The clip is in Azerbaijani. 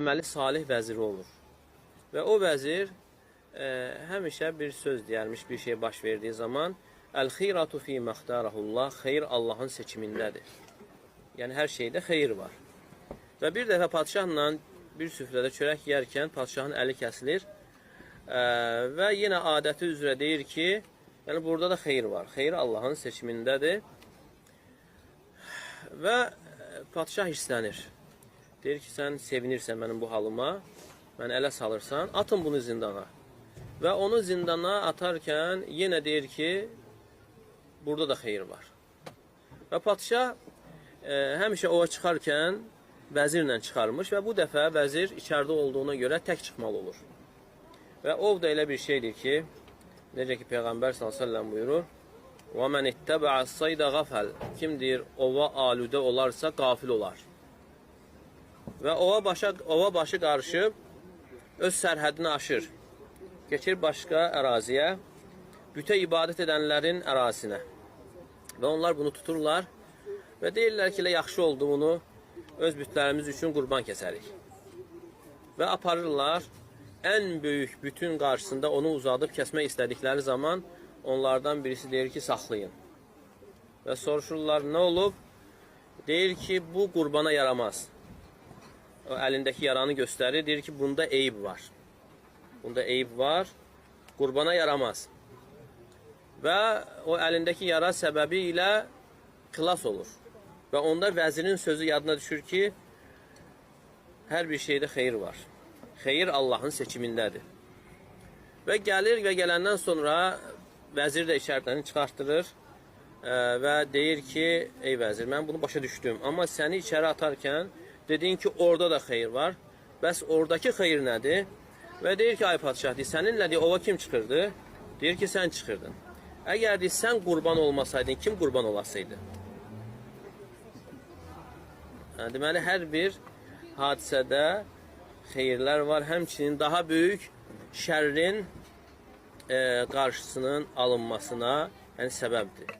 Əməli salih vəziri olur. Və o vəzir həmişə bir söz deyərmiş bir şey baş verdiyi zaman: Əl-xeyratu fi məxtarahullah, xeyir Allahın seçimindədir. Yəni hər şeydə xeyir var. Və bir dəfə padşahla bir süfrədə çörək yeyərkən padşahın əli kəsilir. Və yenə adəti üzrə deyir ki, yəni burada da xeyir var. Xeyir Allahın seçimindədir. Və padşah hirslənir. Deyir ki, sən sevinirsən mənim bu halıma, məni ələ salırsan, atın bunu zindana. Və onu zindana atarkən yenə deyir ki, burada da xeyir var. Və padşah həmişə ova çıxarkən vəzirlə çıxarmış və bu dəfə vəzir içəridə olduğuna görə tək çıxmalı olur. Və ov da elə bir şeydir ki, necə ki Peyğəmbər sallallahu əleyhi və səlləm buyurur: "Və men ittaba'a sayda gafal." Kim deyir, ova aludə olarsa qafil olar. Və ova başı qarışıb öz sərhədini aşır. Keçir başqa əraziyə, bütə ibadət edənlərin ərazisinə. Və onlar bunu tuturlar və deyirlər ki, elə yaxşı oldu, bunu öz bütlərimiz üçün qurban kəsərik. Və aparırlar ən böyük bütün qarşısında onu uzadıb kəsmək istədikləri zaman onlardan birisi deyir ki, saxlayın. Və soruşurlar, nə olub? Deyir ki, bu qurbana yaramaz. O əlindəki yaranı göstərir, deyir ki, bunda eyib var. Bunda eyib var, qurbana yaramaz. Və o əlindəki yara səbəbi ilə xilas olur. Və onda vəzirin sözü yadına düşür ki, hər bir şeydə xeyir var. Xeyir Allahın seçimindədir. Və gəlir və gələndən sonra vəzir də içəridən çıxartdırır və deyir ki, ey vəzir, mən bunu başa düşdüm. Amma səni içəri atarkən dedin ki, orada da xeyir var. Bəs oradakı xeyir nədir? Və deyir ki, ay padşah, deyir, səninlə deyir, ova kim çıxırdı? Deyir ki, sən çıxırdın. Əgər deyir, sən qurban olmasaydın, kim qurban olasaydı? Hə, deməli, hər bir hadisədə xeyirlər var. Həmçinin daha böyük şərrin qarşısının alınmasına, yəni səbəbdir.